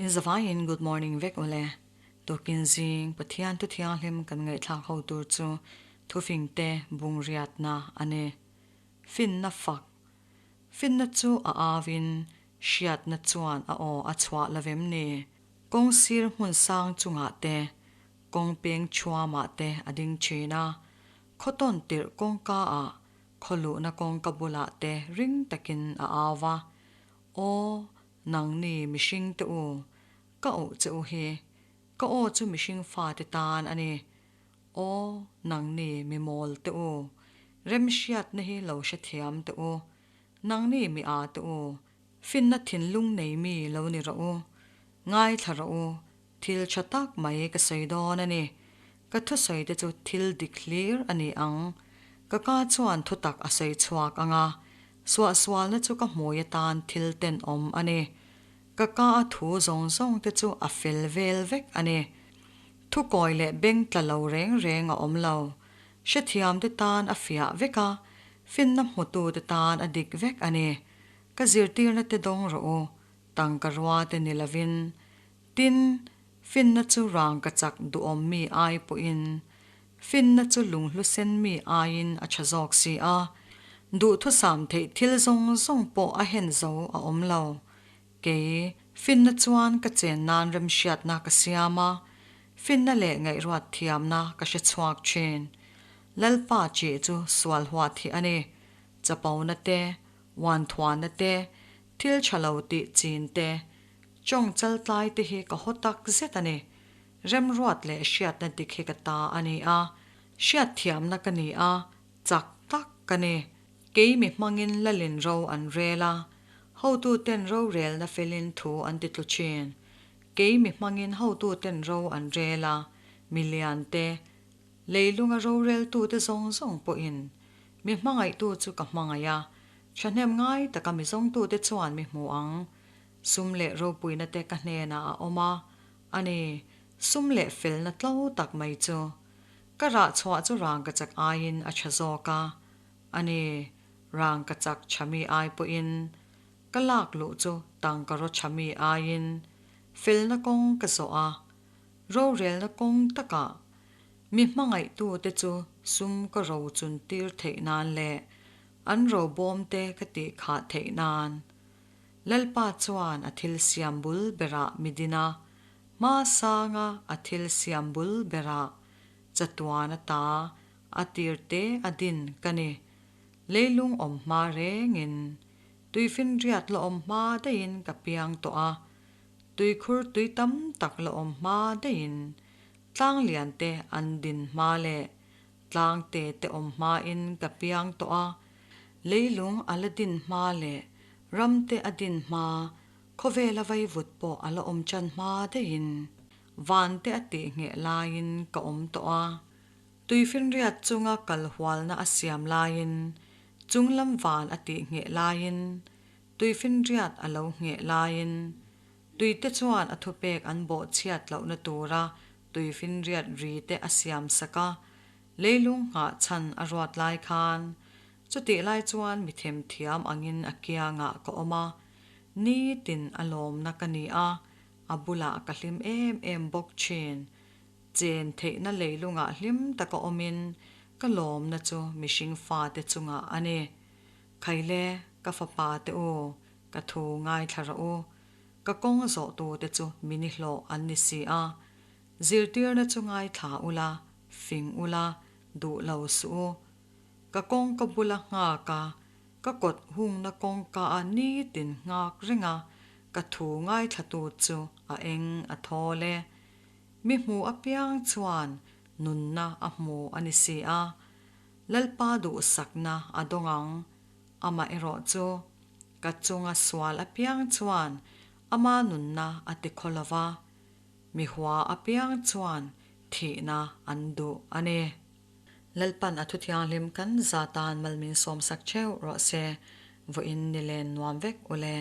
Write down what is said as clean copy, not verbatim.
In zavaiin good morning vek ule. Tukin zing Pathian thu thianghlim kan ngaihthlak ho tur chu thufingte bungriatna a ni. Finna fak. Finna chu a auin hriatna chuan a aw a chhuah lovem ni? Kawng sir hmun sang chungah te, kawng peng chhuamah te a ding thin a, khawtawn tirh kawngka ah khaw luhna kawngka bulah te ring takin a au va, Aw, nangni mihring te u, ka auh che u hi, ka aw chu mihring fate tan a ni. Aw, nangni mi mawl te u, remhriatna hi lo hrethiam te u, nangni mi â te u, finna thinlung nei mi lo ni rawh u, ngaithla rawh u, thil tha tak mai ka sawi dawn a ni. Ka thusawi te chu thil dik hlir a ni ang. Ka ka chuan thutak a sawi chhuak ang a, suahsualna chu ka hmui atan thil tenawm a ni. Ka ka a thu zawng zawng te chu a fel vel vek a ni. Thukawi leh beng tla lo reng reng a awm lo. Hrethiam te tan a fiah vek a, finna hmutu te tan a dik vek a ni. Ka zirtirna te dawng rawh u, tangka rua te ni lovin. Tin, finna chu rangkachak duhawm mi ai pawhin, finna chu lunghlu sen mi aiin a tha zawk si a, duhthusam theih thil zawng zawng pawh a hen zo a awm lo. Kei, finna chuan ka chen nan remhriatna ka siam a, finna leh ngaihruat thiamna ka hre chhuak thin. Lalpa chih chu sual huat hi a ni. Chapona te, uanthuana te, thil tha lo tih chin te, chawng chaltlai te hi ka haw tak zet a ni. Remruat leh hriatna dik hi ka ta a ni a, hriatthiamna ka ni a, chak tak ka ni. Kei mi hmangin lalin ro an rel a, hotuten rorelna felin thu an ti tlu thin. Kei mi hmangin hotuten ro an rel a, mi lian te, leilunga roreltute zawng zawng pawhin mi hmangaihtu chu ka hmangaih a, thahnem ngai taka mi zawngtute chuan mi hmu ang. Sum leh ropuina te ka hnenah a awm a, a ni, sum leh felna tlo tak mai chu. Ka rah chhuah chu rangkachak aiin a tha zawk a, A ni, rangkachak chami ai pawhin ka lak luh chu tangkaraw chami aiin felna kawng ka zawh a, rorelna kawng takah mi hmangaihtute chu sum ka ro chun tir theih nan leh an robawmte ka tih khah theih nan. Lalpa chuan a thil siam bul berah mi din a, hma sanga a thil siam bul berah chatuan ata A tir te a din ka ni. Leilung awm hma rengin, tuifinriat la awm hma daihin ka piang tawh a. Tuikhur tui tam tak la awm hma daihin, tlang lian te an din hma leh tlang te te awm hmain ka piang tawh a. Leilung a la din hma leh ram te a din hma, khawvela vaivut pawh a la awm chan hma daihin, van te a tih ngheh laiin ka awm tawh a. Tuifinriat chunga kal hualna a siam laiin, chunglam van a tih ngheh laiin, tuifinriat a lo ngheh laiin, tuite chuan a thupek an bawhchhiat lohna tura tuifinriat ri te a siam sak a, leilung nghah chhan a ruat lai khan, chutih lai chuan mi themthiam angin a kiangah ka awm a, nitin a lawmna ka ni a, a bulah ka hlim em em bawk thin. Chen theihna leilungah hlim taka awmin ka lawmna chu mihring fate chungah a ni. Khaile, ka fapa te u, ka thu ngaithla rawh u. Ka kawng zawhtute chu mini hlawh an ni si a. Zirtirna chu ngaithla ula, fing ula, duh lo suh u. Ka kawngka bula nghak a, ka kawt hungna kawngka a nitin nghak reng a, ka thu ngaithlatu chu a eng a thawl e. Mi hmu apiang chuan nunna a hmu a ni si a, Lalpa duhsakna a dawng ang. Amaherawh chu, ka chunga sual apiang chuan ama nunna a ti khaw lo va, mi hua apiang chuan thihna an duh a ni. Lalpan a thuthianghlim kan zatan malmin sawmsak theuh rawh se, vawiin ni len nuam vek u le.